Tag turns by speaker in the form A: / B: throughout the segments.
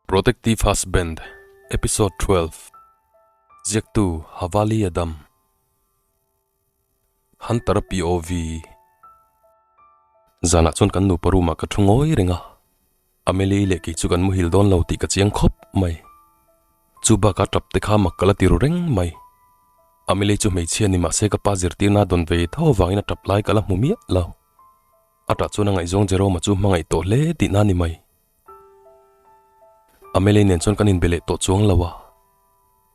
A: Protective Husband, Episode 12 Ziaktu Havali Adam Hunter POV Zanah chuan kan nupa room ah ka thu ngawi reng a, Amelie leh kei chu kan muhil dawn lo tih ka chiang khawp mai. Chu bakah tap te kha mak ka la ti ru reng mai. Amelie chu hmeichhia ni mahse ka pa zirtirna dawn ve tho avangin a tap lai ka la hmu miah lo. A tah chuan a ngaihzawng Jerome-a chu hmangaih tawh hle tihna ni mai. Amelie nen chuan kan inbe leh tawh chuang lo a.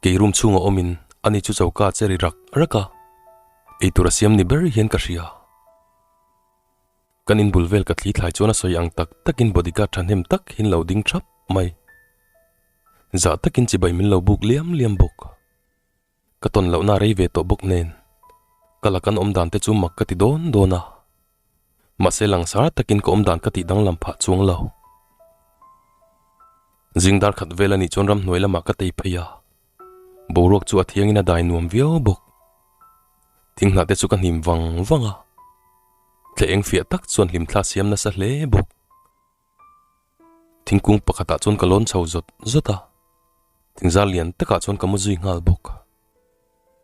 A: Kei room chhunga awmin ani chu choka a che ri rak rak a, eitur a siam ni ber hian ka hria. Kan inbul vel ka thli thlai chuan a sawi ang tak takin bodyguard thahnem tak hin lo ding thap mai. Zah takin chibai min lo buk liam liam bawk. Ka tawn lohna rei ve tawh bawk nen ka la kan awm dan te chu mak ka ti dawn dawn a. Mahse langsar takin ka awm dan ka tih danglam phah chuang lo. Zing dar khat vel anih chuan ramhnuai lamah ka tei phei a, boruak chu a thiangin a dai nuam viau bawk. Thinghnah te chu ka hnim vang vang a, thle eng fiah tak chuan hlimthla siam nasa hle bawk. Thingkung pakhatah chuan ka lawn chho zawt zawt a, thingzar lian takah chuan ka mu zui nghal bawk.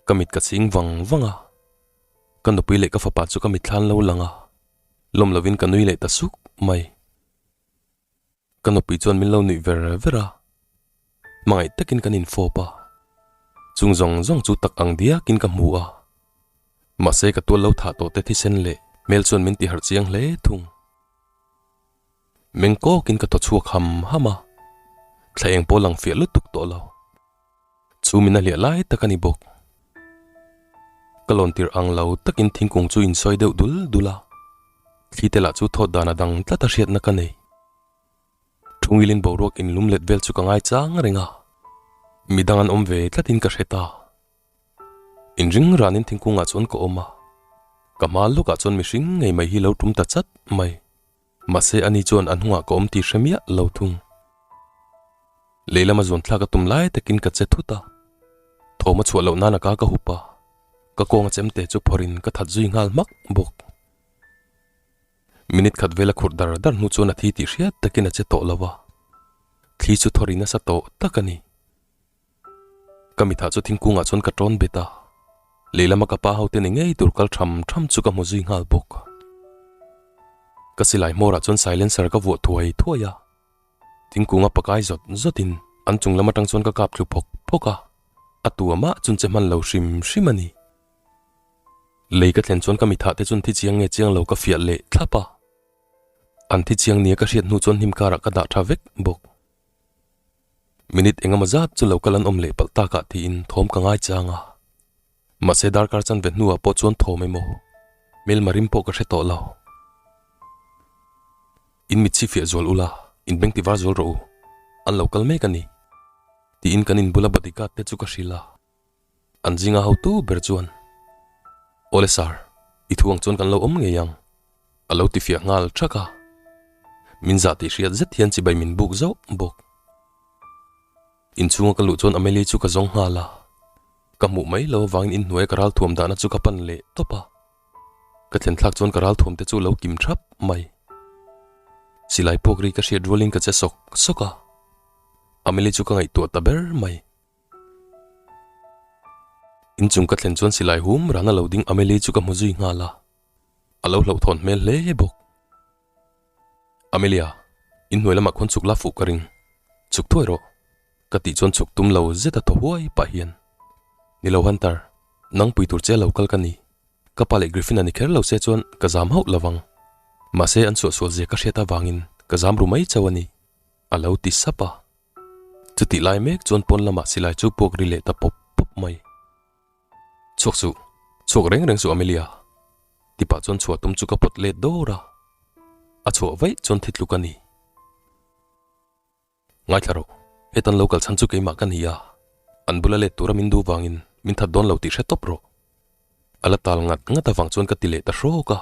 A: Ka mit ka chhing vang vang a, ka nupui leh ka fapa chu ka mitthla an lo lang a, lawm lovin ka nui leh ta suk mai. Ka nupui chuan min lo nuih ver ver a, hmangaih takin kan infawp a, chung zawng zawng chu tak ang diakin ka hmu a, mahse ka tual lo thah tawh te thisen leh hmel chuan min tiharh chiang hle thung. Meng kawkin ka thaw chhuak ham ham a, thla eng pawh lang fiah lutuk tawh lo. Chu min a hliah lai tak a ni bawk. Ka lawn tirh ang lo takin thingkung chu insawi deuh dul dul a, thli te lah chu thawt dan a dang tlat a hriatna ka nei. Thungilin boruak inlum let vel chu ka ngai chang reng a, midang an awm ve tlatin ka hre ta. Inring ranin thingkungah chuan ka awm a, ka hma lawkah chuan mihring ngei mai hi lo tum ta chat mai. Mahse ani chuan a hnungah ka awm tih hre miah lo thung. Lei lama zuan thlak a tum lai takin ka che thut a, thawm a chhuah loh nan a ka ka hup a, ka kawng a chem te chu phawrhin ka that zui nghal hmak bawk. Minute khat vel a khurh dar dar hnu chuan a thi tih hriat takin a che tawh lo a, thli chu thawri nasa tawh tak a ni. Ka mithah chu thingkungah chuan ka tawn bet a, lehlama ka pa hote ni ngei tur kal tham tham chu ka hmu zui nghal bawk. Ka silai hmawrah chuan silencer ka vuah thuai thuai a, thingkunga pakai zawt zawtin an chung lam atang chuan ka kap thlu phawk phawk a, a tu amah chun che hman lo hrim hrim a ni. Lei ka thlen chuan ka mithah te chun thi chiang nge chiang lo ka fiah leh thlap a, an thi chiang nia ka hriat hnu chuan hnim karah ka dah tha vek bawk. Minute engemaw zat chu lo kal an awm leh palh takah tiin thawm ka ngai chang a. Mahse darkar chanve hnuah pawh chuan thawm emaw hmelma rim pawh ka hre tawh lo. In mitchhi fiah zual ula, in beng ti var zual rawh u, an lo kal mek a ni tiin kan inbula bodyguard te chu ka hrilh a. An zinga hotu ber chuan, Awle sir, i thu ang chuan kan lo awm ngei ang, a lo ti fiah nghal thak a. Min zah tih hriat zet hian chibai min buk zauh bawk. Inchhunga ka luh chuan Amelie chu ka zawng nghal a, ka hmuh mai lo avangin inhnuaia ka ralthuam dahna chu ka pan leh tawp a. Ka thlen thlak chuan ka ralthuam te chu lo kim thap mai. Silai puak ri ka hriat rualin ka che sawk sawk a, Amelie chu ka ngaihtuah ta ber mai. Inchung ka thlen chuan silai hum rana lo ding Amelie chu ka hmu zui nghal a, a lo hlauhthawn hmel hle bawk. Amelia, inhnuai lamah khawn chhuk la fuh ka ring, chhuk thuai rawh, ka tih chuan chhuk tum lo zet a thaw huai pah hian, Ni lo Hunter, nang pui tur che lo kal ka ni, ka pa leh Griffin a ni kher lo se chuan ka zam hauh lo vang, mahse an suahsual zia ka hriat avangin ka zam ru mai chauh a ni, a lo ti sap a. Chutih lai mek chuan pawn lamah silai chu puak ri leh ta pawp pawp mai. Chhuak suh, chhuak reng reng suh Amelia. Tipah chuan chhuah tum chu ka pawt let dawr a. A chhuah vaih chuan thi tluk a ni. Ngaithla rawh, hetan lo kal chhan chu keimah ka ni a, an bula let tura min duh vangin. min that dawn lo tih hre tawp rawh. A la tal ngat ngat avang chuan ka ti leh ta hrawk a.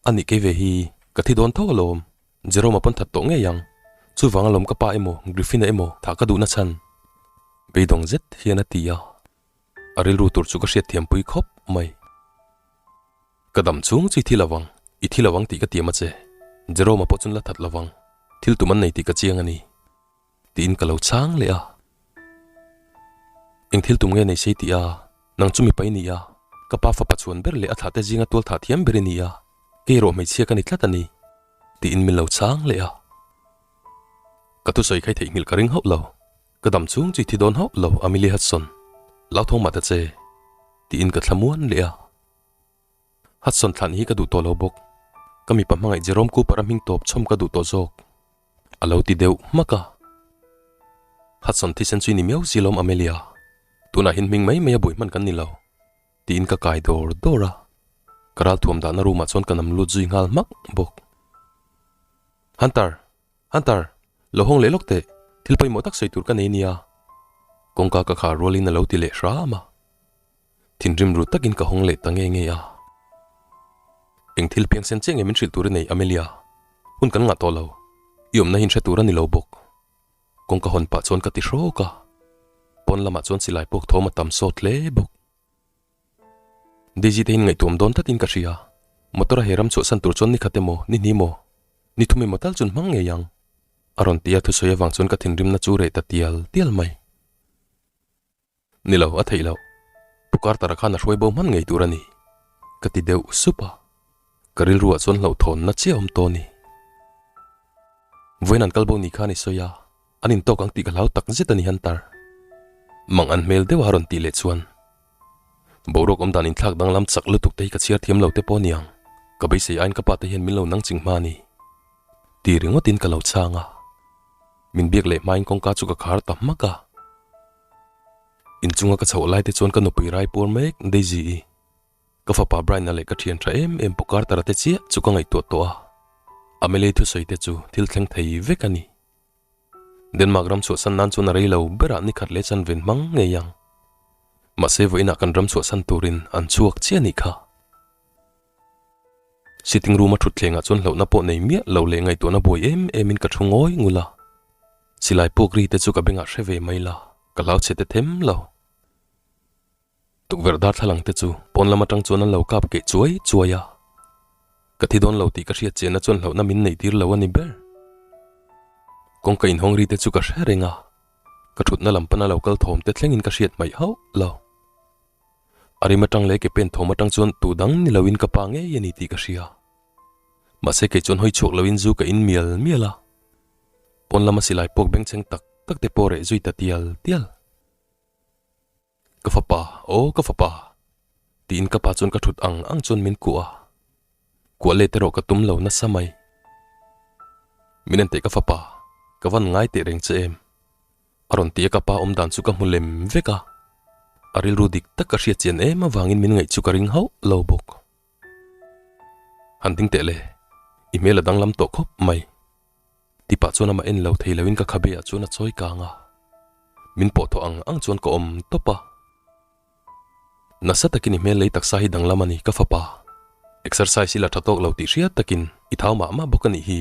A: A nih kei ve hi, ka thi dawn tho alawm, Jerome-a pawn that tawh ngei ang. Chuvang alawm ka pa emaw Griffin-a emaw thah ka duhna chhan. Beidawng zet hian a ti a. A rilru tur chu ka hriatthiampui khawp mai. Ka dam chung chu i thi lovang, i thi lovang tih ka tiam a che. Jerome-a pawh chuan la that lovang, thil tum an nei tih ka chiang a ni. Tiin ka lo chhang leh a. Eng thil tum nge nei sei tih a, nang chu mipa i ni a, ka pa fapa chhuan ber leh a thlah te zinga tual thah thiam ber i ni a, kei erawh hmeichhia ka ni tlat a ni. Tiin min lo chhang leh a. Ka thusawi kha i theihnghilh ka ring hauh lo, ka dam chung chu i thi dawn hauh lo Amelia Hudson, hlauthawng mah ta che. Tiin ka thlamuan leh a. Hudson thlan hi ka duh tawh lo bawk. Ka mipa hmangaih Jerome Cooper-a hming tawp chhawm ka duh tawh zawk. A lo ti deuh hmak a. Hudson thisen chu i ni miau si lawm Amelia. Tunah hian hming mai mai a buai hman kan ni lo. Tiin ka kai dawr dawr a. Ka ralthuam dahna room ah chuan ka nam lut zui nghal hmak bawk. Hunter! Hunter! Lo hawng leh lawk teh. Thil pawimawh tak sawi tur ka nei nia. Kawngka ka khar rualin a lo ti leh hram a. Thinrim ru takin ka hawng leh ta nge nge a. Eng thil piang sen chiah nge min hrilh tur i nei Amelia? Hun kan ngah tawh lo. I awmna hi in hre tur a ni lo bawk. Kawngka hawn pah chuan ka ti hrawk a. Pawn lamah chuan silai pawk thawm a tam sawt hle bawk. Daisy te hian ngaihtuam dawn tlatin ka hria. Motor a he ram chhuahsan tur chuan ni khat emaw, ni hnih maw, ni thum emaw tal chun hmang ngei ang. A rawn ti a thusawi avang chuan ka thinrimna chu reh ta tial tial mai. Ni lo, a theih loh. Pu Carter-a khan a hruai bo hman ngei tur a ni, ka ti deuh sup a. Ka rilruah chuan hlauhthawnna chiah a awm tawh a ni. Vawiin an kal bo ni khan i sawi a, an intawk ang tih ka hlau tak zet a ni Hunter. Mang an hmel deuha rawn tih leh chuan boruak awm dan inthlak danglam chak lutuk te hi ka chhiar thiam lo te pawh a niang. Ka beisei aiin ka pa te hian min lo nang ching hma a ni. Ti ringawtin ka lo chhang a. Min biak leh hmain kawngka chu ka khar ta hmak a. Inchunga ka chhoh lai te chuan ka nupui rai puar mek Daisy-i, ka fapa Brian-a leh ka thian tha em em Pu Carter-a te chiah chu ka ngaihtuah tawh a. Amelie thusawi te chu thil thleng thei vek a ni. Denmark ram chhuahsan nan chuan a rei lo berah ni khat leh chanven hmang ngei ang. Mahse vawiinah kan ram chhuahsan turin an chhuak chiah nih kha. Sitting room a thut thlengah chuan hlauhna pawh nei miah lo leh ngaihtuahna buai em em in ka thu ngawi ngul a. Silai puak ri te chu ka bengah hre ve mai la, ka hlau chhe te them lo. Tukverh darthlalang te chu pawn lam atang chuan an lo kap keh chuai chuai a. Ka thi dawn lo tih ka hriat chiahna chuan hlauhna min neih tir lo a ni ber. Kawngka inhawng ri te chu ka hre reng a, ka thutna lam pana lo kal thawm te thlengin ka hriat hmaih hauh lo. A rim atang leh ke pen thawm atang chuan tu dang ni loin ka pa ngei a ni tih ka hria. Mahse kei chuan hawi chhuak loin zu ka in mial mial a. Pawn lama silai pawk bengchheng tak tak te pawh reh zui ta tial tial. Ka fapa, aw ka fapa! Tiin ka pa chuan ka thut ang ang chuan min kuah a. Kuah let erawh ka tum lo nasa mai. Min en teh ka fapa, ka van ngai teh reng che em? A rawn ti a ka pa awm dan chu ka hmu lem vek a, a rilru dik tak ka hriat chian em avangin min ngaih chu ka ring hauh lo bawk. Han ding teh le, i hmel a danglam tawh khawp mai. Ti pah chuan amah en lo thei loin ka khabe ah chuan a chawi kang a, min pawh thawh ang ang chuan ka awm tawp a. Nasa takin i hmel lei taksa hi danglam a ni ka fapa, exercise i la tha tawk lo tih hriat takin i thau mah mah bawk a nih hi.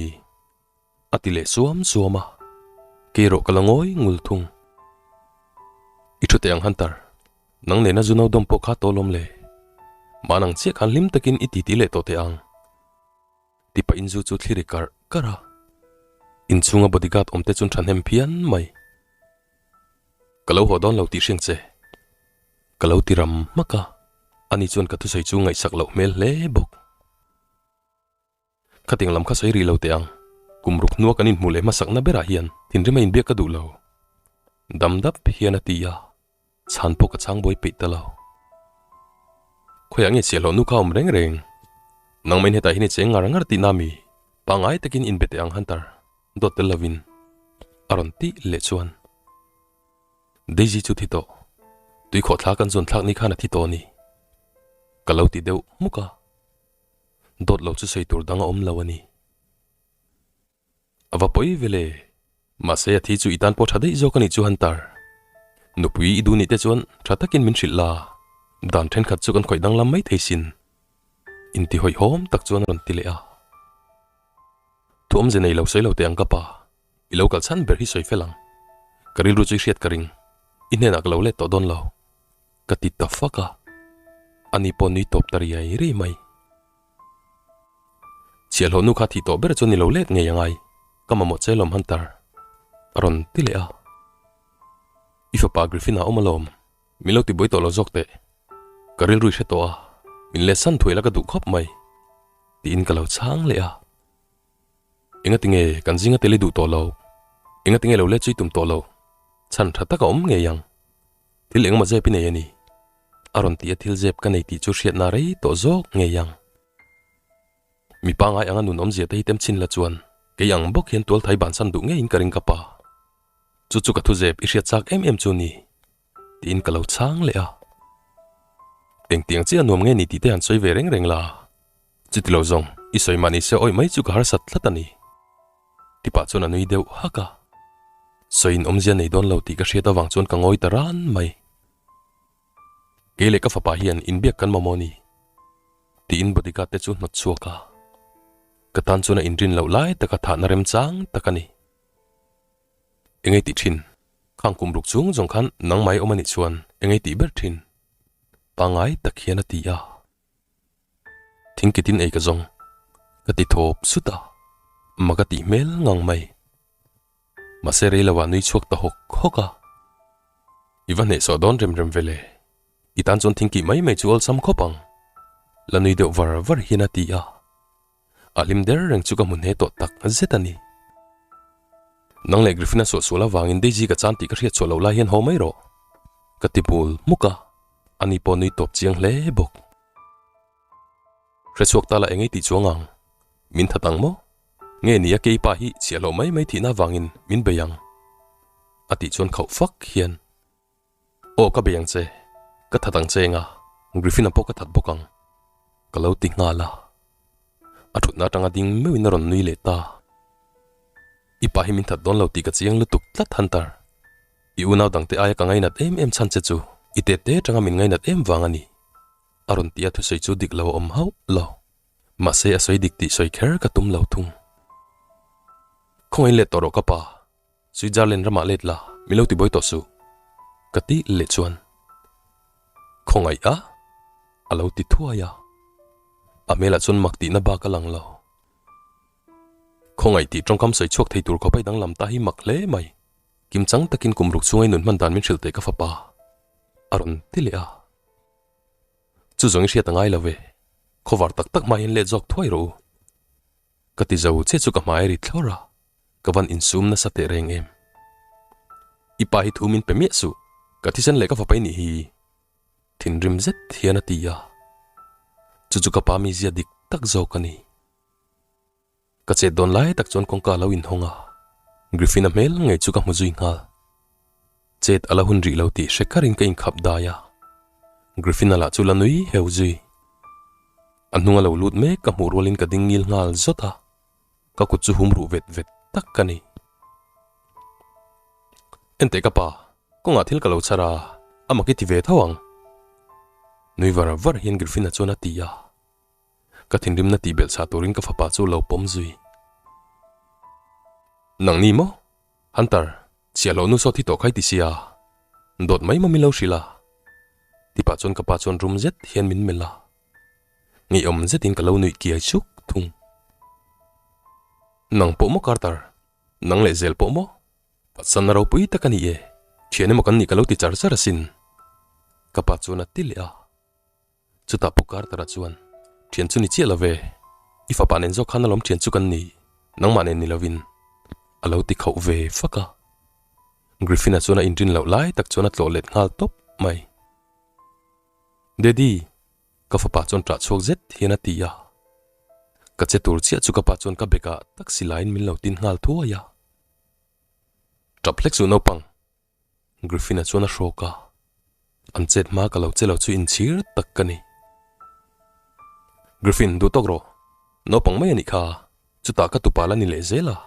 A: A ti leh suam suam a, kei erawh ka la ngawi ngul thung. I thu teh ang Hunter, nang nena zu no dawm pawh kha tawlawm le. Mahn ang chiah khan hlim takin i titi leh tawh teh ang. Ti pahin zu chu thli ri karh karh a. Inchhunga bodyguard awm te chuan thahnem phian mai. Ka lo haw dawn lo tih hriang che. Ka lo ti ram hmak a, ani chuan ka thusawi chu ngaihsak loh hmel hle bawk. Khating lam kha sawi rih lo teh ang. Kum ruk hnua kan inhmuh leh hmasakna berah hian thinrim a inbiak ka duh lo. Dam dap hian a ti a, chhan pawh ka chhang buai peih ta lo. Khawiah nge chhiahhlawh nu kha awm reng reng? Nangmah in hetah hian i cheng ngar ngar tihna mi? Pangngai takin inbe teh ang Hunter, dawt tel lovin a rawn tih leh chuan. Daisy chu thi tawh. Tuikhawh thla kan zawn thlak ni khan a thi tawh a ni. Ka lo ti deuh hmuk a. Dawt lo chu sawi tur dang a awm lo a ni. A va pawi ve le. Mahse a thi chu i tan pawh tha daih zawk a nih chu Hunter. Nupui i duh nih te chuan tha takin min hrilh la, dan thenkhat chu kan khawih danglam mai thei sin. Intihawihawm tak chuan a rawn ti leh a. Thu awmze nei lo sawi lo teh ang ka pa, i lo kal chhan ber hi sawi fel ang. Ka rilru chu i hriat ka ring, i hnenah ka lo let tawh dawn lo, ka ti ta fak a. Ani pawh nui tawp ta riai riai mai. Chhiahhlawh nu kha thih tawh ber chuan i lo let ngei angai, ka mamawh che lawm Hunter, a rawn ti leh a. I fapa Griffin-a awm alawm, min lo tibuai tawh lo zawk teh. Ka rilru i hre tawh a, min let san thuai la ka duh khawp mai, tiin ka lo chhang leh a. Engati nge kan zinga tel i duh tawh lo? Engati nge lo let chu i tum tawh lo? Chhan tha tak a awm ngei ang. Thil engemaw zep i nei a ni. A rawn ti a thil zep ka nei tih chu hriatna rei tawh zawk ngei ang. Mi pangai anga nun awmzia te hi tem chhin la chuan kei ang bawk hian tualthai bansan duh ngeiin ka ring ka pa. Chu chu ka thu zep i hriat chak em em chu ni tiin ka lo chhang leh a. Engtiang chiah nuam nge ni tih te han sawi ve reng reng la. Chuti lo zawng i sawi mah ni se awih mai chu ka harsat tlat a ni. Tipah chuan a nui deuh hak a. Sawiin awmzia nei dawn lo tih ka hriat avang chuan ka ngawi ta ran mai. Kei leh ka fapa hian inbiak kan mamawh ni? Tiin bodyguard te chu hnawt chhuak a. Ka tan chuan a inrin loh lai taka thahna remchang tak a ni. Engei tih thin? Khang kum ruk chung zawng khan nangmah i awm a nih chuan engei tih ber thin? Pangngai tak hian a ti a. Thingkitin ei ka zawng. Ka ti thawp sut a, ma ka tih hmel ngang mai. Mahse rei lo ah nui chhuak ta hawk hawk a. I va hnehsawh dawn rem rem ve le. I tan chuan thingkih mai mai chu awlsam khawp ang. La nui deuh var var hian a ti a. A hlim der reng chu ka hmu hne tawh tak zet a ni. Nang leh Griffin a suahsual avangin Daisy ka chan tih ka hriat chhuah loh lai hian haw mai rawh. Ka ti bul hmuk a, ani pawh nui tawp chiang hle bawk. Hre chhuak ta la engei tih chuang ang? Min that ang maw? Nge ni a keipa hi chhiahhlawh mai mai thihna avangin min bei ang? A tih chuan khauh fak hian, Aw ka bei ang che, ka that ang che enga, Griffin-a pawh ka that bawk ang, ka lo ti nghal a. A thutna atanga ding meuhin a rawn nui leh ta. I pa hi min that dawn lo tih ka chiang lutuk tlat Hunter. I unau dangte aia ka ngainat em em chhan che chu i tete atanga min ngainat em vang a ni. A rawn ti a thusawi chu dik lo a awm hauh lo. Mahse a sawi dik tih sawi kher ka tum lo thung. Khawngaih let tawh rawh ka pa, Switzerland ramah let la min lo tibuai tawh suh ka ti leh chuan khawngaih a a lo ti thuai a. A hmelah chuan mak tihna bak a lang lo. Khawngaih tih tawngkam sawi chhuak thei tur khawp a i danglam ta hi mak hle mai. Kim chang takin kum ruk chhunga i nun hman dan min hrilh teh ka fapa a rawn ti leh a. Chu zawng i hriat a ngai lo ve. Khawvar tak tak hma hian let zawk thuai rawh u. Ka ti zo che chu ka hmai a ri thlawr a, ka van insum nasa teh reng em. I pa hi thu min pe miah suh, ka thisen leh ka fapa i nih hi. Thinrim zet hian a ti a. Chu chu ka pa mizia dik tak zawk a ni. Ka chet dawn lai tak chuan kawngka a lo inhawng a, Griffin-a hmel ngei chu ka hmu zui nghal. Chet a la hun rih lo tih hre karin ka inkhap dai a, Griffin-a lah chu la nui heu zui. A hnung a lo lut mek ka hmuh rualin ka ding ngil nghal zawt a, ka kut chu hum ruh vet vet tak ka ni. Enteh ka pa, kawngah thil ka lo chhar a, a mak i ti ve tho ang. Nui var var hian Griffin-a chuan a ti a. Ka thinrimna tih belh chhah turin ka fapa chu lo pawm zui. Nang ni maw? Hunter, chhiahhlawh nu saw thi tawh khai ti sia. Dawt mai maw min lo hrilh a? Tipah chuan ka pa chuan rum zet hian min melh a. Ngeiawm zetin ka lo nuih kiai suk thung. Nang pawh maw Carter? Nang leh zel pawh maw? Patsanna ropui tak a ni e. Thian emaw kan nih ka lo ti char char asin. Ka pa chuan a ti leh a. Chutah Pu Carter-a chuan, Thian chu ni chiah lo ve, i fapa nen zawk khan alawm thian chu kan ni, nangmah nen ni lovin, a lo ti khauh ve fak a. Griffin-a chuan a inrin loh lai tak chuan a tlawh let nghal tawp mai. Daddy! Ka fapa chuan ṭah chhuak zet hian a ti a. Ka che tur chiah chu ka pa chuan ka bekah tak silaiin min lo tin nghal thuai a. Ṭap hlek suh naupang! Griffin-a chuan a hrawk a, an chet hma ka lo che lo chu inchhir tak ka ni. Griffin, duh tawk rawh. Naupang mai a nih kha, chutah ka tupa la ni leh zel a,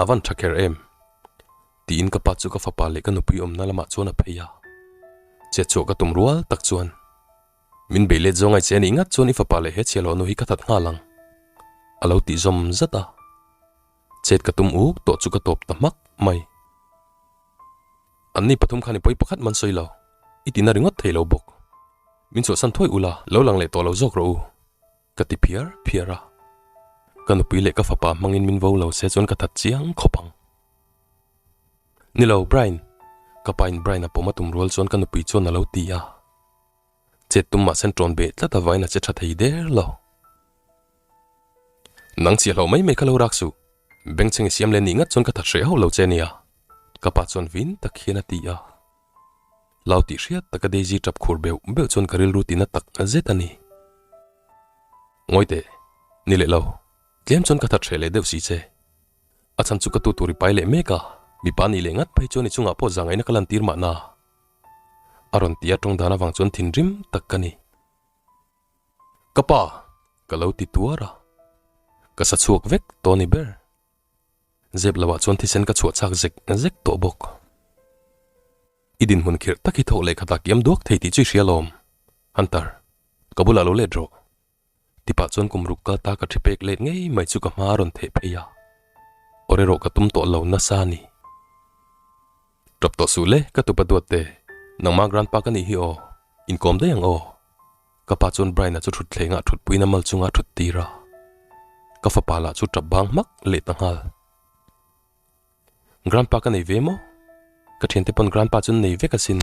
A: a van tha kher em. Tiin ka pa chu ka fapa leh ka nupui awmna lamah chuan a phei a. Chet chhuah ka tum rual tak chuan, Min bei let zawng ai che anih ngat chuan i fapa leh he chhiahloh nu hi ka that nghal ang, a lo tih zawm zat a. Chet ka tum uk tawh chu ka tawp ta hmak mai. Anni pathum khan i pawi pakhat man sawi lo, i tina ringawt thei lo bawk. Min chhuahsan thuai ula, lo lang leh tawh lo zawk rawh u. Ka ti phiar phiar a, ka nupui leh ka fapa hmangin min vo lo se chuan ka that chiang khawp ang. Ni lo, Brian! Ka pa in Brian a pawm a tum rual chuan ka nupui chuan a lo ti a. Chet tum mah sen ṭawn beh tlat avain a che ṭha thei der lo. Nang chiah hlauh mai mai kha lo rak suh. Bengchheng i siam leh nih ngat chuan ka that hreh hauh lo che nia. Ka pa chuan vin tak hian a ti a. Lau tih hriat taka Daisy tap khur beuh beuh chuan ka rilru tina tak zet a ni. Ngawi teh, ni leh lo, tlem chuan ka that hreh leh deuh si che. A chhan chu ka tu tur i pai leh mek a, mipa nih leh ngat phei chuan i chungah pawh zangaihna ka lantir mahna. A rawn ti a tawng dan avang chuan thinrim tak ka ni. Ka pa! Ka lo ti tuar a, ka sa chhuak vek tawh a ni ber. Zep lohah chuan thisen ka chhuah chak zek zek tawh bawk. I dinhmun khirh tak hi thawk leh khatah kiam duak thei tih chu i hria lawm, Hunter. Ka bulah lo let rawh. Tipah chuan kum ruk kal ta ka thi pek let ngei mai chu ka hma a rawn theh phei a. Awr erawh ka tum tawh lo nasa a ni. Tap tawh suh le, ka tupa duat te. Nangmah grandpa ka nih hi aw. Inkawm daih ang aw. Ka pa chuan Brian-a chu thutthlengah thutpuiin a mal chunga a thut tir a. Ka fapa lah chu tap bang hmak leh ta nghal. Grandpa ka nei ve maw? Ka thiante pawn grandpa chu an nei vek asin.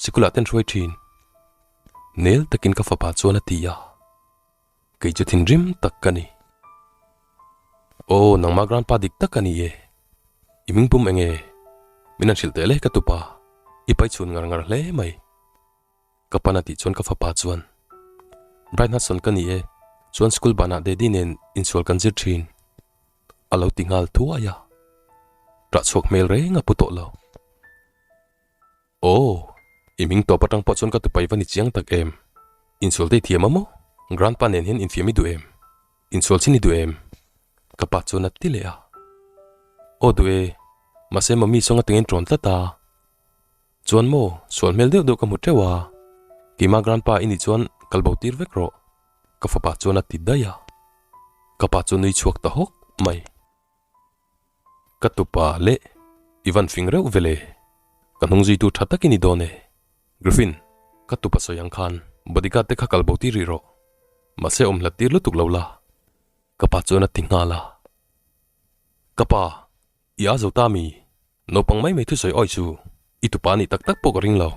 A: Sikulah ten hruai thin. Nel takin ka fapa chuan a ti a. Kei chu thinrim tak ka ni. Aw, nangmah grandpa dik tak a ni e. I hmingpum enge? Min han hrilh teh le ka tupa. I pai chhun ngar ngar hle mai. Ka pan a tih chuan ka fapa chuan, Bright Hudson ka ni e, chuan school banah Daddy nen insual kan zir thin, a lo ti nghal thuai a. Ṭah chhuak hmel reng a pu tawh lo. Aw, i hming tawp atang pawh chuan ka tupai va ni chiang tak em? Insual te i thiam a maw? Grandpa nen hian infiam i duh em? Insual chin i duh em? Ka pa chuan a ti leh a. Aw duh e, mahse mummy sawng a tengin ṭawn tlat a. Chuan maw, sual hmel deuh deuh ka hmu teuh a, keimah grandpa i nih chuan kal bo tir vek rawh, ka fapa chuan a ti daih a. Ka pa chu nui chhuak ta hawk mai. Ka tupa leh i van fing reuh vele, ka hnung zuitu tha tak i ni dawn e. Griffin, ka tupa sawi ang khan bodyguard te kha kal bo tir rih rawh, mahse awm hlat tir lutuk lo la, ka pa chuan a ti nghal a. Ka pa, I a zo ta mi? Naupang mai mai thusawi awi chu i tupa nih tak tak pawh ka ring lo.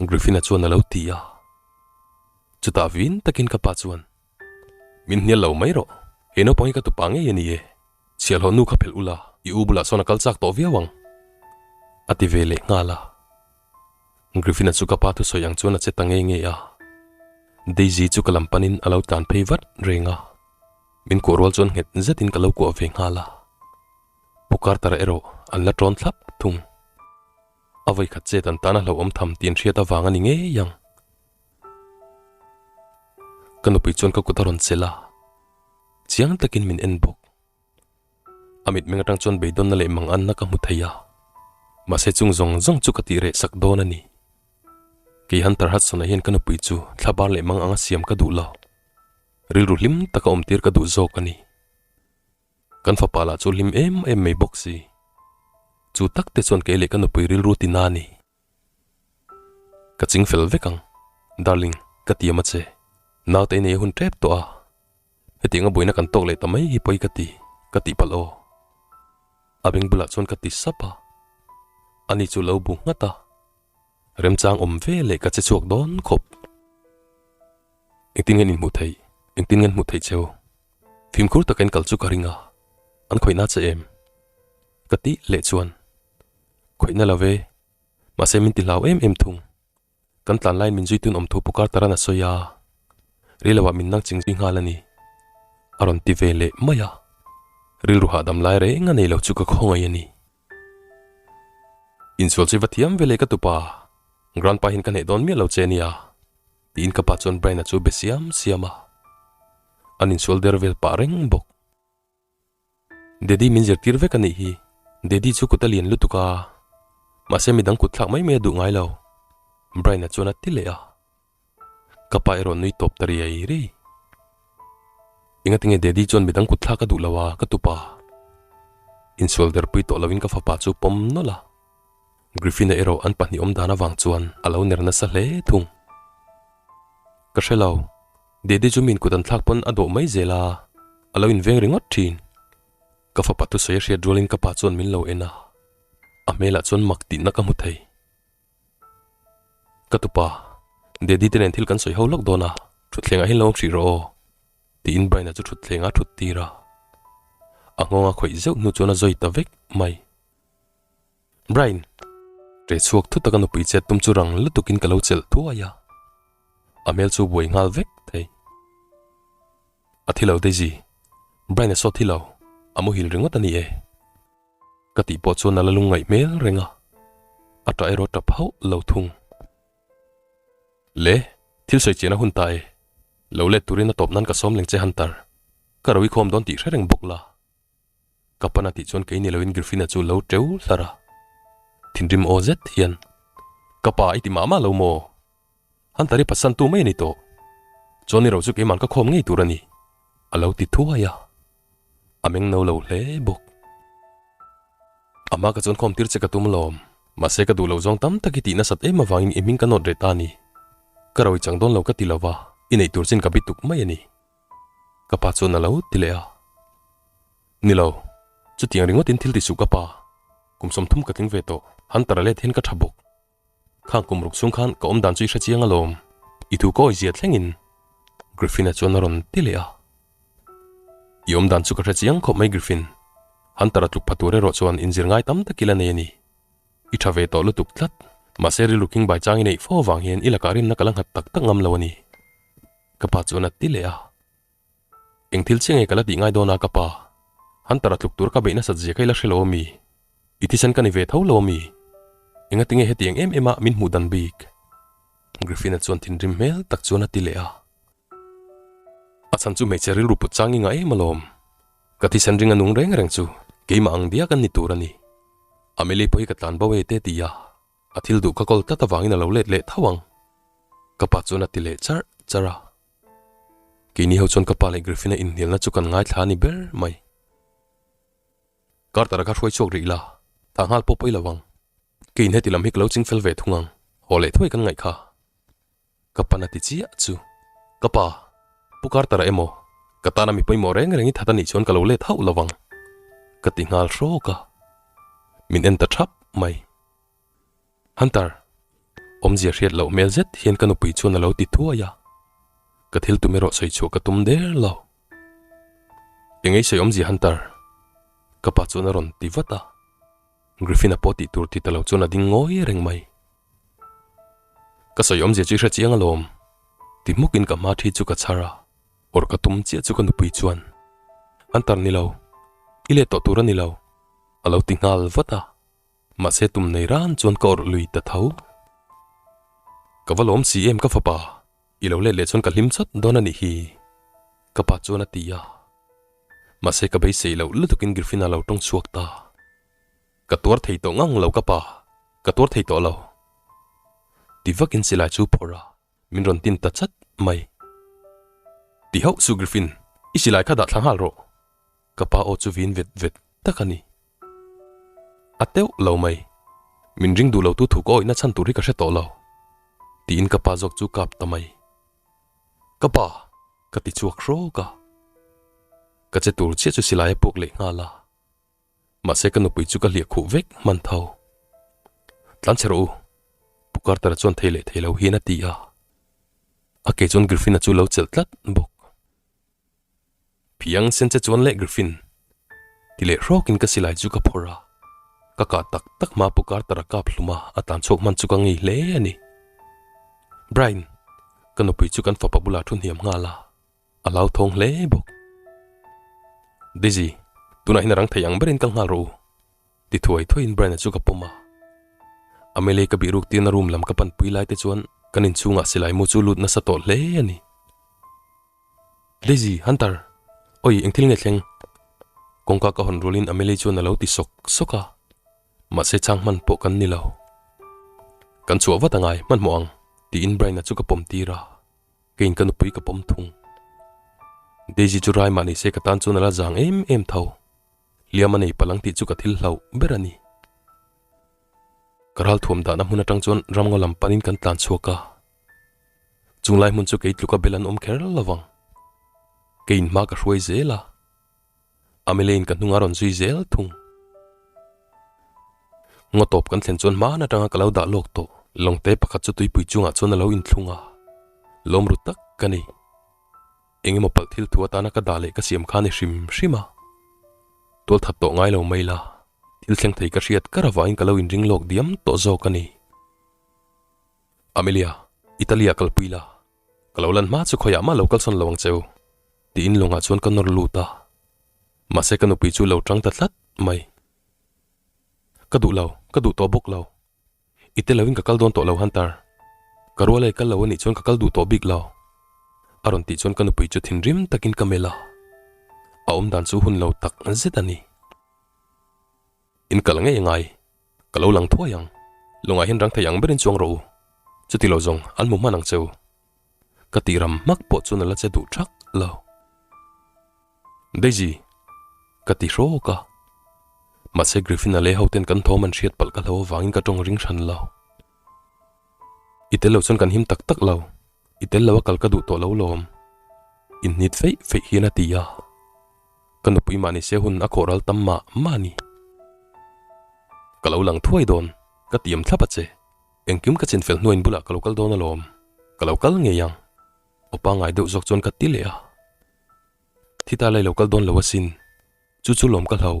A: Griffin-a chuan a lo ti a. Chutah vin takin ka pa chuan, Min hnial lo mai rawh, he naupang hi ka tupa ngei a ni e. Chhiahhlawh nu kha phelh ula, i u bulah sawn a kal chak tawh viau ang. A ti ve leh nghal a. Griffin-a chu ka pa thusawi ang chuan a che ta ngei ngei a. Daisy chu ka lam panin a lo tlan phei vat reng a. Min kuah rual chuan nghet zetin ka lo kuah ve nghal a. Pu Carter erawh an la ṭawn thlap thung. A vawikhat chet an tan a hlauhawm tham tih an hriat avang a ni ngei ang. Ka nupui chuan ka kut a rawn chelh a, chiang takin min en bawk. A mitmeng atang chuan beidawnna leh manganna ka hmu thei a, mahse chung zawng zawng chu ka tih reh sak dawn a ni. Kei Hunter Hudson-a hian ka nupui chu thlabar leh mang anga siam ka duh lo. Rilru hlim taka awm tir ka duh zawk a ni. Kan fapa lah chu hlim em em mai bawk si. Chu tak te chuan kei leh ka nupui rilru ti na a ni. Ka ching fel vek ang, darling, ka tiam a che. Naute i nei a hun tep tawh a. Hetiang a buaina kan tawk leh ta mai hi pawi ka ti, ka tih palh aw. A beng bulah chuan ka ti sap a. Ani chu lo bu nghat a. Remchang awm ve leh ka che chhuak dawn khawp. Engtin nge an inhmuh theih? Engtin nge an hmuh theih cheu? Fimkhur taka in kal chu ka ring a, an khawihna che em? Ka tih leh chuan, Khawihna lo ve, mahse min ti hlau em em thung. Kan tlan laiin min zuitun awm thu Pukar Taran a sawi a, riloah min nang ching zui nghal a ni. A rawn ti ve leh mai a, rilru hahdam lai reng a nei lo chu ka khawngaih a ni. Insual chu i va thiam ve leh ka tupa, Grandpa hian ka hneih dawn miah lo che nia, tiin ka pa chuan Brian-a chu be siam siam a, an insual der vel pah reng bawk. Daddy min zirtir vek a nih hi. Daddy chu kut a lian lutuk a, mahse midang kut thlak mai mai a duh ngai lo, Brian-a chuan a ti leh a. Ka pa erawh nui tawp ta riai riai. Engatinge Daddy chuan midang kut thlak a duh lo a, ka tupa. Insual derpui tawh loin ka fapa chu pawm nawlh a. Griffin-a erawh an pahnih awm dan avang chuan a lo ner nasa hle thung. Ka hre lo, Daddy chu min kut an thlak pawn a dawh mai zel a, a lo inveng ringawt thin. Ka fapa thusawi a hriat rualin ka pa chuan min lo en a, a hmelah chuan mak tihna ka hmu thei. Ka tupa, Daddy te nen thil kan sawi ho lawk dawn a, thutthlengah hian lo awm hrih rawh aw, tiin Brian-a chu thutthlengah a thut tir a. A nghawng a khawih zeuh hnu chuan a zawi ta vek mai. Brian! Ṭe chhuak thut a ka nupui chet tum chu rang lutukin ka lo chelh thuai a, a hmel chu buai nghal vek thei. A thi lo Daisy, Brian-a saw thi lo, a muhil ringawt a ni e. Ka tih pawh chuan a la lungngaih hmel reng a, a ṭah erawh ṭap hauh lo thung. Le, thil sawi chian a hun ta e, lo let turin a tawp nan ka sawm leng che Hunter, ka ro i khawm dawn tih hre reng bawk la. Ka pan a tih chuan kei ni loin Griffin-a chu lo teu hlar a, thinrim aw zet hian, Ka pa i ti mah mah lo maw? Hunter i phatsantu mai a ni tawh. Chuan i ro chu keiman ka khawm ngei tur a ni, a lo ti thuai a. A meng no lo hle bawk. A hma ka chuan khawm tir che ka tum lawm. Mahse ka duh loh zawng tam tak i tih nasat em avangin i hming ka nawt reh ta a ni. Ka ro i chang dawn lo ka ti lo va, i neih tur chin ka bi tuk mai a ni. Ka pa chuan a lo ti leh a. Ni lo, chutiang ringawtin thil ti suh ka pa. Kum 30 ka tling ve tawh, Hunter-a let hian ka tha bawk. Khang kum ruk chhung khan ka awm dan chu i hre chiang alawm, i thu ka awizia thlengin Griffin-a chuan a rawn ti leh a. I awm dan chu ka hre chiang khawp mai Griffin, Hunter-a tluk pha tur erawh chuan inzir ngai tam tak ila nei a ni. I tha ve tawh lutuk tlat, mahse rilru king bai chang i neih fo avang hian i lakah rinna ka la nghat tak tak ngam lo a ni. Ka pa chuan a ti leh a. Eng thil chiah nge ka la tih ngai dawn a ka pa? Hunter-a tluk tur ka beih nasat zia kha i la hre lo a mi? I thisen ka ni ve tho lo a mi? Engati nge hetiang em em a min hmuh dan bik? Griffin-a chuan thinrim hmel tak chuan a ti leh a. A chhan chu hmeichhe rilru put chang i ngah em alawm. Ka thisen ring a nung reng reng chu keimah ang diak an ni tur a ni. Amelie pawh hi ka tlan bo e te ti a, a thil duh ka kawl tlat avangin a lo let leh tho ang. Ka pa chuan a ti leh charh charh a. Keini ho chuan ka pa leh Griffin-a inhnialna chu kan ngaithla a ni ber mai. Carter-a kha hruai chhuak rih la, thah nghal pawh pawi lo ang. Keiin heti lam hi ka lo ching fel ve thung ang, haw leh thuai kan ngaih kha. Ka pan a ti chiah chu. Ka pa, Pu Carter-a emaw, ka tana mi pawimawh reng reng i that a nih chuan ka lo let hauh lo ang, ka ti nghal hrawk a. Min en ta thap mai. Hunter, awmzia hriat loh hmel zet hian ka nupui chuan a lo ti thuai a, ka thil tum erawh sawi chhuah ka tum der lo. Engei sawi awmzia Hunter? Ka pa chuan a rawn ti vat a, Griffin-a pawh tih tur ti ta lo chuan a ding ngawi reng mai. Ka sawi awmzia chu i hre chiang alawm, ti hmukin ka hma thi chu ka chhar a, awrh ka tum chiah chu ka nupui chuan, Hunter ni lo, i let tawh tur a ni lo, a lo ti nghal vat a. Mahse tum nei ran chuan ka awrh lui ta tho. Ka va lawm si em ka fapa, i lo let leh chuan ka hlim chawt dawn a nih hi, ka pa chuan a ti a. Mahse ka beisei loh lutukin Griffin-a lo tawng chhuak ta. Ka tuar thei tawh ngang lo ka pa, ka tuar thei tawh lo. Ti vakin silai chu phawrh a, min rawn tin ta chat mai. Ti hauh su Griffin, i silai kha dah thla nghal rawh. Ka pa aw chu vin vet vet tak a ni. A teuh lo mai. Min ring duh lo tu thu ka awihna chhan tur hi ka hre tawh lo. Tiin ka pa zawk chu kap ta mai. Ka pa! Ka ti chhuak hrawk a. Ka che tur chiah chu silai a puak leh nghal a. Mahse ka nupui chu ka hliah khuh vek hman tho. Tlan chhe rawh u. Pu Carter-a chuan thei leh thei lo hian a ti a. A ke chuan Griffin-a chu lo chelh tlat bawk. Phiang sen che chuan leh Griffin ti leh hrawkin ka silai chu ka phawrh a, ka kah tak tak hma Pu Carter-a kap hlum a, a tlan chhuak hman chu ka ngei hle a ni. Brian, ka nupui chu kan fapa bulah thu hniam nghal a, a hlauthawng hle bawk. Daisy, tunah hian a rang thei ang berin kal nghal rawh u, ti thuai thuaiin Brian-a chu ka pawm a. Amelie ka bihruk tirna room lam ka panpui lai te chuan kan inchhungah silai mu chu lut nasa tawh hle a ni. Daisy, Hunter! Oi, eng thil nge thleng? Kawngka ka hawn rualin Amelie chuan a lo ti sawk sawk a, mahse chhang hman pawh kan ni lo. Kan chhuah vat angai, hmanhmawh ang, tiin Brian-a chu ka pawm tir a, keiin ka nupui ka pawm thung. Daisy chu rai mah ni se ka tan chuan a la zang em em tho. Hliam a nei palh ang tih chu ka thil hlauh ber a ni. Ka ral thuam dahna hmun atang chuan ramngaw lam panin kan tlan chhuak a. Chung lai hmun chu kei tluka bel an awm kher lo vang. Keiin hma ka hruai zel a. Amelie-in ka hnung a rawn zui zel thung. Ngaw tawp kan thlen chuan hman atanga ka lo dah lawk tawh. Lawngte pakhat chu tuipui chungah chuan a lo inthlung a. Lawm ru tak ka ni. Eng emaw palh thil thu atana ka dah leh ka siam kha ni hrim hrim a. Tual that tawh ngai lo mai la, thil thleng thei ka hriat kar avangin ka lo inring lawk diam tawh zawk a ni. Amelia, Italy ah kalpui la, ka lo lan hma chu khawiah mah lo kalsawn lo ang cheu, tiin lawngah chuan ka nawr lut a. Mahse ka nupui chu lo tang ta tlat mai. Ka duh lo, ka duh tawh bawk lo. I tel loin ka kal dawn tawh lo Hunter. Ka rual a i kal lo anih chuan ka kal duh tawh bik lo. A rawn tih chuan ka nupui chu thinrim takin ka melh a. A awm dan chu hun lo tak zet a ni. In kal ngei angai. Ka lo lang thuai ang. Lawngah hian rang thei ang berin chuang rawh u. Chuti lo zawng an hmu hman ang che u. Ka tih ram hmak pawh chuan a la che duh thak lo. Daisy! Ka ti hrawk a. Mahse Griffin-a leh hoten kan thawm an hriat palh ka hlo avangin ka tawng ring hran lo. I tel lo chuan kan him tak tak lo. I tel lo a kal ka duh tawh lo lawm. Inhnit feih feih hian a ti a. Ka nupui mah nise hun a khawh ral tam mah mah a ni. Ka lo lang thuai dawn. Ka tiam thlap a che. Engkim ka chinfel hnuaiin bulah ka lo kal dawn alawm. Ka lo kal ngei ang. Aw pangngai deuh zawk chuan ka ti leh a. Thi ta lai lo kal dawn lo asin. Chu chu lawm ka hlau.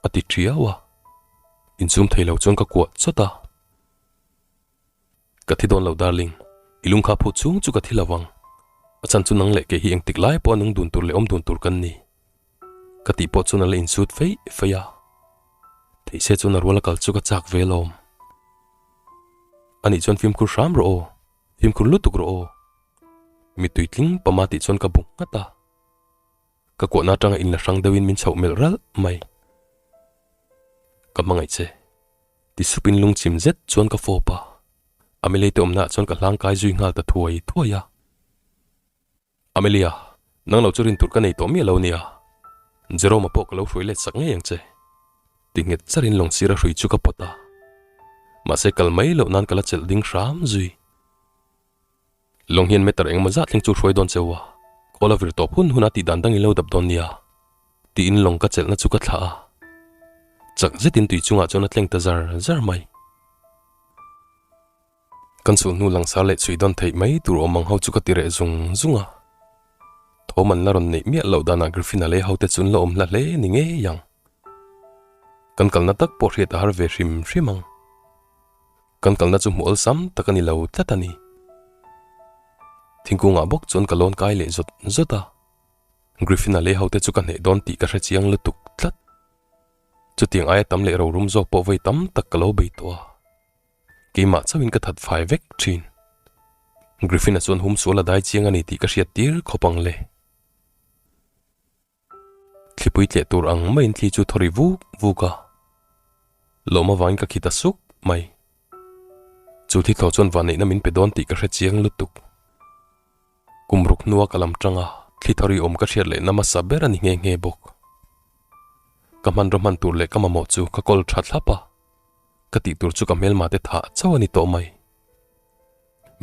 A: A ti ṭiau a. Inchum thei lo chuan ka kuah chawt a. Ka thi dawn lo darling. I lungkha phut chhung chu ka thi lo ang. A chhan chu nang leh kei hi engtik lai pawh a nung dun tur leh awm dun tur kan ni. Ka tih pawh chuan a la insut feih feih a. Theih se chuan a rual a kal chu ka chak ve alawm. Anih chuan fimkhur hram rawh aw. Fimkhur lutuk rawh aw. Mittui tling pama tih chuan ka bu nghat a. Ka kuahna atanga inla hrang deuhin min chhoh melh ralh mai. Ka hmangaih che. Ti supin lungchim zet chuan ka fawp a. Amelia te awmnaah chuan ka hlangkai zui nghal ta thuai thuai a. Amelia, nang lo chu rin tur ka nei tawh miah lo nia. Jerome-a pawh ka lo hruai let sak ngei ang che. Ti nghet charin lawng sira hrui chu ka pawt a. Mahse kal mai loh nan ka la chelh ding hram zui. Lawng hian meter engemaw zat thleng chu hruai dawn cheu a, khawl a vir tawp hun hun a tih dan dangin lo dap dawn nia. Tiin lawng ka chelhna chu ka thlah a. Chak zetin tui chungah chuan a tleng ta zar zar mai. Kan sulhnu langsar leh chhui dawn theih mai tur awm ang ho chu ka ti reh zung zung a. Thawm an la rawn neih miah loh danah Griffin-a leh hote chu an la awm hla hle ni ngei ang. Kan kalna tak pawh hriat a har ve hrim hrim ang. Kan kalna chu hmuh awlsam tak a ni lo tlat a ni. Thingkungah bawk chuan ka lawn kai leh zawt zawt a. Griffin-a leh hote chu ka hneh dawn tih ka hre chiang lutuk tlat. Chutiang aia tam leh rorum zawk pawh vawi tam tak ka lo bei tawh a. Keimah chauhin ka that fai vek thin. Griffin-a chuan hum sual a dai chiang a ni tih ka hriat tir khawp ang le. Thlipui tleh tur ang maiin thli chu thaw ri vuk vuk a. Lawm avangin ka khi ta suk mai. Chu thli thlawh chuan vanneihna min pe dawn tih ka hre chiang lutuk. Kum ruk hnua ka lam tanga thli thaw ri awm ka hriat lehna hmasa ber a ni nghe nghe bawk. Ka hmanraw hman tur leh ka mamawh chu ka kawl tha thlap a. Ka tih tur chu ka hmelma te thah chauh a ni tawh mai.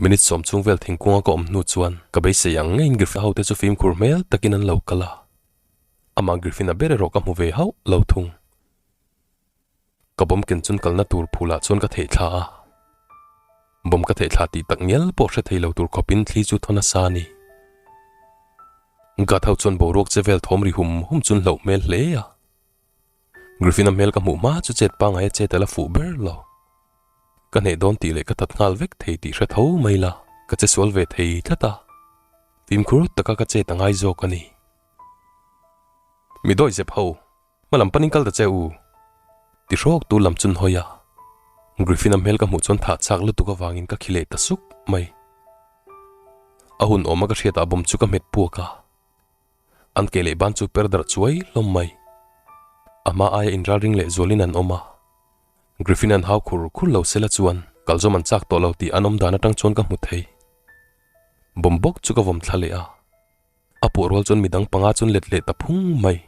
A: Minute sawm chhung vel thingkunga ka awm hnu chuan ka beisei ang ngeiin Griffin hote chu fimkhur hmel takin an lo kal a. Amah Griffin-a ber erawh ka hmu ve hauh lo thung. Ka bawm ken chun kalna tur phulah chuan ka theih thla a. Bawm ka theih thla tih tak ngial pawh hre thei lo tur khawpin thli chu thaw nasa a ni. Guard ho chuan boruak che vel thawm ri hum hum chun hlauh hmel hle a. Griffin-a hmel ka hmuh hma chu chet pangai a chet a la fuh ber lo. Ka hneh dawn tih leh ka tat nghal vek thei tih hre tho mai la, ka che sual ve thei tlat a. Fimkhur taka ka chet a ngai zawk a ni. Mi dawi zep ho, hma lam panin kal ta che u. Ti hrawk tu lam chun hawi a. Griffin-a hmel ka hmuh chuan thah chak lutuk avangin ka khi leh ta suk mai. A hun awma ka hriatah bawm chu ka hmet puak a. An ke leh ban chu per darh chuai hlawm mai. A hma aia inralring leh zualin an awm a. Griffin an hau khur khur lo sela chuan kal zawm an chak tawh lo tih an awm dan atang chuan ka hmu thei. Bawm bawk chu ka vawm thla leh a. A puah rual chuan midang panga chuan let leh ta phung mai.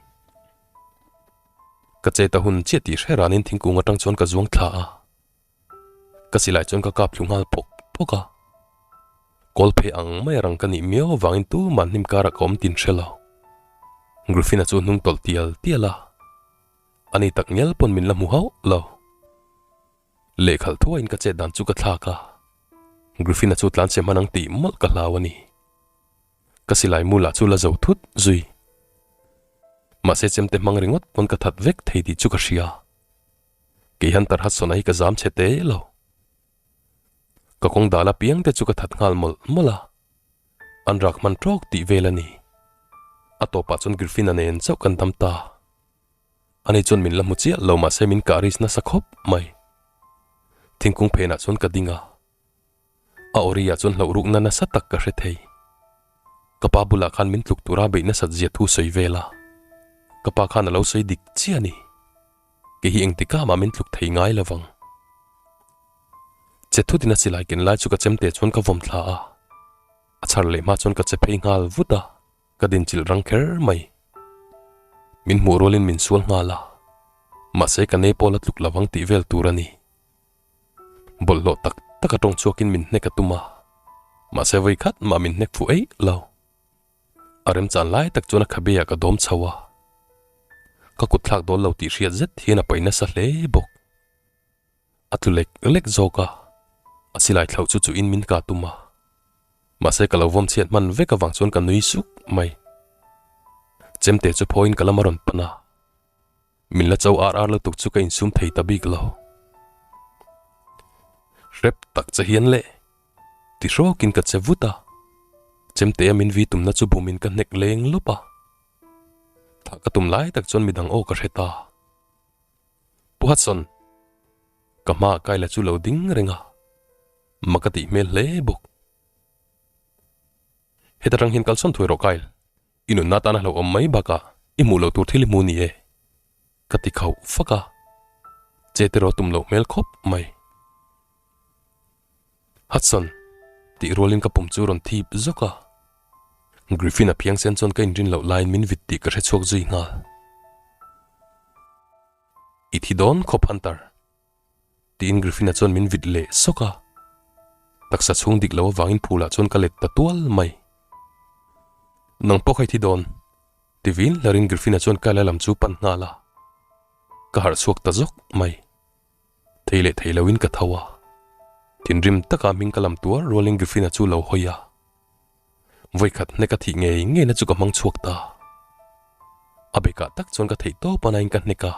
A: Ka che ta hun chiah tih hre ranin thingkung atang chuan ka zuang thla a. Ka silai chuan ka kap thlu nghal pawk pawk a. Kawl phei ang mai a rang ka nih miau avangin tumah hnim karah ka awm tin hre lo. Griffin-a chu hnung tawlh tial tial a. Ani tak ngial pawn min la hmu hauh lo. Lehkhalh thuaiin ka chet dan chu ka thlak a. Griffin-a chu tlan che hman ang tih mawlh ka hlau a ni. Ka silai mu lah chu la zo thut zui. Mahse chemte hmang ringawt pawn ka that vek thei tih chu ka hria. Kei Hunter Hudson-a hi ka zam chhe te lo. Ka kawng dal apiang te chu ka that nghal mawlh mawlh a, an rak hman tawk tih vel a ni. A tawpah chuan Griffin-a nen chauh kan dam ta. Ani chuan min la hmu chiah lo mahse min kah risk nasa khawp mai. Thingkung phenah chuan ka ding a. A awri-ah chuan hlauh rukna nasa tak ka hre thei. Ka pa bulah khan min tluk tura beih nasat zia thu sawi vel a. Ka pa khan a lo sawi dik chiah a ni. Kei hi engtikah mah min tluk thei ngai lo vang. Che thutin a silai ken lai chu ka chemte chuan ka vawm thla a. A chhar leh hma chuan ka che phei nghal vut a, ka dinchilh rang kher mai. Min hmuh rualin min sual nghal a. Mahse ka nei pawh la tluk lo vang tih vel tur a ni. Bawlhhlawh tak tak a tawng chhuakin min hnek a tum a, mahse vawi khat mah min hnek fuh eih lo. A remchan lai tak chuan a khabe ah ka dawm chho a, ka kut thlak dawn lo tih hriat zet hian a paih nasa hle bawk. A tlu lek lek zawk a, a silai thlauh chu chuhin min kah tum a, mahse ka lo vawm chhiat hman vek avang chuan ka nui suk mai. Chemte chu phawiin ka lam a rawn pan a. Min la cho ar ar lutuk chu ka insum thei ta bik lo. Hrep tak che hian le. Ti hrawkin ka che vut a. Chemtea min vi tumna chu bumin ka hnek leng lawp a. Thah ka tum lai tak chuan midang aw ka hre ta. Pu Hudson! Ka hmaah Kyle-a chu lo ding reng a. Mak a tih hmel hle bawk. Heta tang hian kalsawn thuai rawh Kyle. I nunna tana hlauhawm mai bakah i hmuh loh tur thil i hmu ni e, ka ti khauh fak a, che te rawh tum loh hmel khawp mai. Hudson, tih rualin ka pum chu rawn thip zawk a, Griffin a phiang sen chuan ka inrin loh laiin min vit tih ka hre chhuak zui nghal. I thi dawn khawp Hunter. Tiin Griffin-a chuan min vit leh sawk a, taksa chhung dik lo avangin phulah chuan ka let ta tual mai. Nang pawh kha i thi dawn, ti vin hlarin Griffin-a chuan Kyle-a lam chu pan nghal a, ka harh chhuak ta zawk mai. Thei leh thei loin ka tho a, thinrim taka hming ka lam tuar rualin Griffin-a chu lo hawi a, vawikhat hnek a thih ngei ngeina chu ka hmang chhuak ta. A bekah tak chuan ka theih tawp a nain ka hnek a.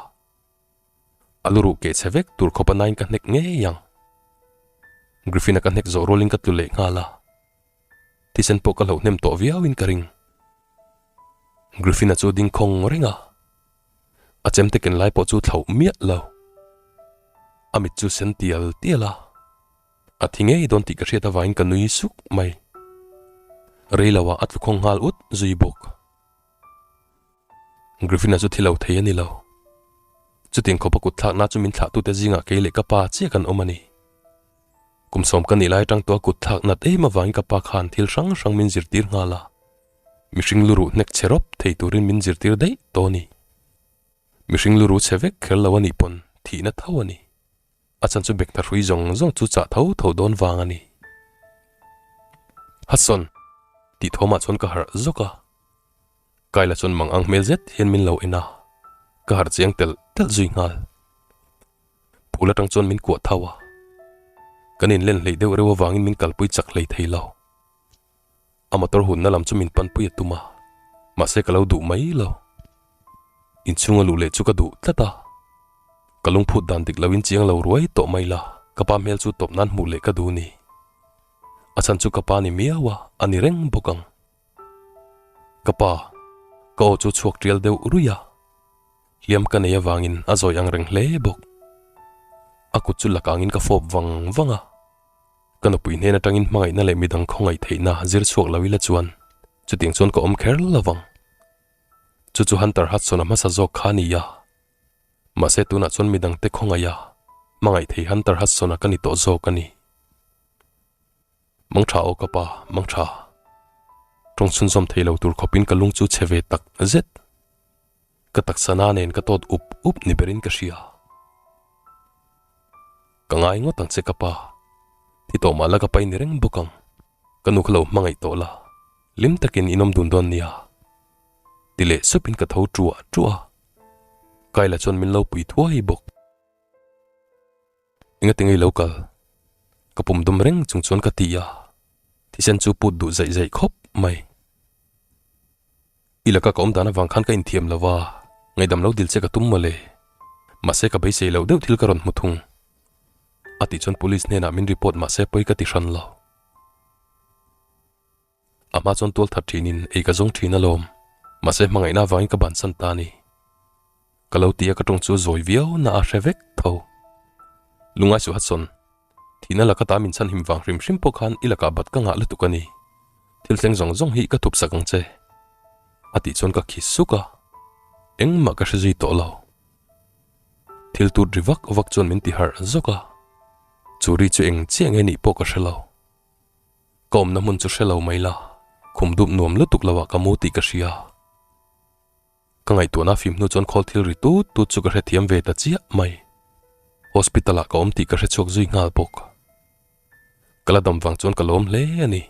A: A lu ruh keh chhe vek tur khawp a nain ka hnek ngei ang. Griffin-a ka hnek zawh rualin ka tlu leh nghal a. Thisen pawh ka hlauh hnem tawh viauin ka ring. Griffin-a chu a ding khawng reng a. A chemte ken lai pawh chu thlauh miah lo. A mit chu sen tial tial a. A thi ngei dawn tih ka hriat avangin ka nui suk mai. Rei loah a tlu khawng nghal ut zui bawk. Griffin-a chu thi lo thei a ni lo. Chutiang khawpa kut thlakna chu min thlahtute zingah kei leh ka pa chiah kan awm a ni. Kum sawm ka nih lai atang tawha kut thlak nat em avangin ka pa khan thil hrang hrang min zirtir nghal a. Mihring luruh hnek chhe rawp thei turin min zirtir daih tawh a ni. Mihring luruh chhe vek kher lo a nih pawn thihna tho a ni. A chan chu bek thahrui zawng zawng chu chah tho tho dawn vang a ni. Hudson! tih thawmah chuan ka harh zawk a. Kyle-a chuan mang ang hmel zet hian min lo en a, ka harh chiang telh telh zui nghal. Phul atang chuan min kuah tho a, kan inlen hleih deuh reuh avangin min kalpui chak hlei thei lo. A motor hunna lam chu min panpui a tum a, mahse ka lo duh mai lo. Inchhunga luh leh chu ka duh tlat a, ka lungphut dan dik loin chiang lo ruai tawh mai la, ka pa hmel chu tawp nan hmuh leh ka duh ni. A chhan chu ka pa ni miau a, a ni reng bawk ang. Ka pa, ka aw chu chhuak tial deuh ruih a, hliam ka nei avangin a zawi ang reng hle bawk. A kut chu lakangin ka fawp vang vang a, ka nupui hnen atangin hmangaihna leh midang khawngaih theihna zir chhuak lo ila chuan chutiang chuan ka awm kher lo vang. Chu chu Hunter Hudson-a hmasa zawk kha a ni a. Mahse tunah chuan midangte khawngaih a, hmangaih thei Hunter Hudson-a ka ni tawh zawk a ni. Mangtha aw ka pa, mangtha. Tawng chhunzawm thei lo tur khawpin ka lung chu chhe ve tak zet. Ka taksa na nen ka tawt up up ni berin ka hria. Ka ngai ngawt ang che ka pa. Thi tawh mah la ka pai ni reng bawk ang. Ka nu kha lo hmangaih tawh la. Hlim takin in awm dun dawn nia. Ti leh supin ka tho ṭuah ṭuah a. Kayla chuan min lo pui thuai bawk. Engati ngei lo kal? Ka pum dum reng chung chuan ka ti a, thisen chu put duh zaih zaih khawp mai. I laka ka awm dan avang khan ka inthiam lo a, ngaihdam lo dil che ka tum mawle. Mahse ka beisei loh deuh thil ka rawn hmu thung. A tih chuan police hnenah min report mahse pawi ka ti hran lo. A hma chuan tual that thinin ei ka zawng thin alawm, mahse hmangaihna avangin ka bansan ta a ni. Ka lo ti a ka tawng chu zawi viau na a hre vek tho. Lungai suh Hudson, thihna laka ta min chhan him vang hrim hrim pawh khan i lakah bat ka ngah lutuk a ni. Thil thleng zawng zawng hi ka thup sak ang che. A tih chuan ka khi suk a, engmah ka hre zui tawh lo. Thil tut ri vak vak chuan min ti harh zawk a, chu ri chu eng chiah nge nih pawh ka hre lo. Ka awmna hmun chu hre lo mai la, khum dup nuam lutuk lo ah ka mu tih ka hria. Ka ngaihtuahna fim hnu chuan khawl thil ri tut tut chu ka hrethiam ve ta chiah mai. Hospital ah ka awm tih ka hrechhuak zui nghal bawk. Ka la dam vang chuan ka lawm hle a ni.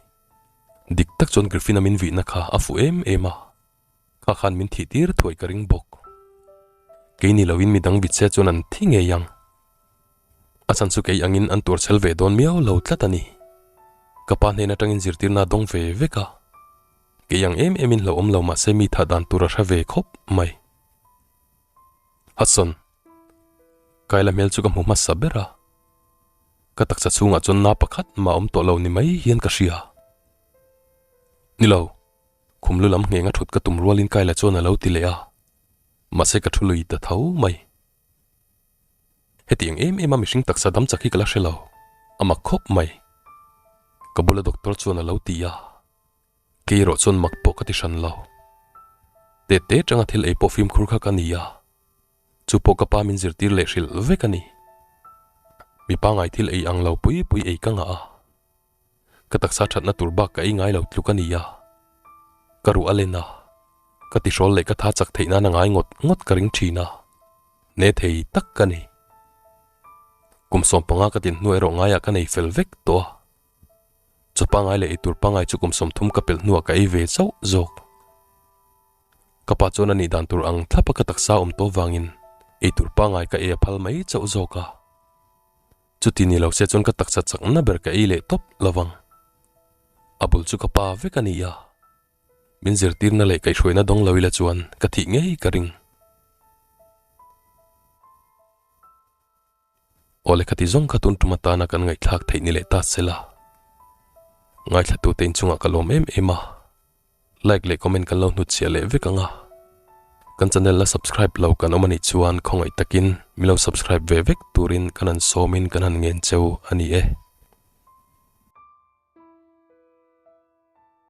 A: Dik tak chuan Griffin-a min vihna kha a fuh em em a, kha khan min thih tir thuai ka ring bawk. Kei ni loin midang vit se chuan an thi ngei ang. A chhan chu kei angin an tuar chhel ve dawn miau lo tlat a ni. Ka pa hnen atangin zirtirna a dawng ve vek a. Kei ang em emin hlauhawm lo mahse mi thah dan tur a hre ve khawp mai. Hudson. Kayla hmel chu ka hmu hmasa ber a. Ka taksa chhungah chuan na pakhat mah awm tawh lo ni mai hian ka hria. Ni lo. Khum lu lam ngheng a thut ka tum rualin Kayla chuan a lo ti leh a. Mahse ka thu lui ta tho mai. Hetiang em em a mihring taksa dam chak hi ka la hre lo, a mak khawp mai. Ka bula doctor chuan a lo ti a, kei erawh chuan mak pawh ka ti hran lo. Tet te tanga thil ei pawh fimkhur kha ka ni a, chu pawh ka pa min zirtir leh hrilh vek a ni. Mi pangai thil ei ang lo pui pui ei ka ngah a. Ka taksa thatna tur bak ka ei ngai lo tluk a ni a, ka ruh a len a, ka tihrawl leh ka tha chak theih nan a ngai ngawt ngawt ka ring thin a, ne thei tak ka ni. Kum 15 ka tin hnu erawh ngaiah ka nei fel vek tawh a, chaw pangai leh eitur pangai chu kum 30 ka pelh hnuah ka ei ve chauh zawk. Ka pa chuan a nih dan tur ang thlapa ka taksa awm tawh vangin eitur pangai ka ei a phal mai chauh zawk a. Chuti ni lo se chuan ka taksa chakna ber ka ei leh tawp lo vang. A bul chu ka pa vek a ni a, min zirtirna leh kaihhruaina dawng lo ila chuan ka thih ngei ka ring. Aw lehkha ti zawng kha tun tum atana kan ngaihthlak theih ni leh ta sela. Ngaithlatute inchungah ka lawm em em a. Like leh comment kan lo hnutchhiah leh vek ang a, kan channel la subscribe lo kan awm a nih chuan khawngaih takin min lo subscribe ve vek turin kan han sawmin kan han ngen cheu a ni e.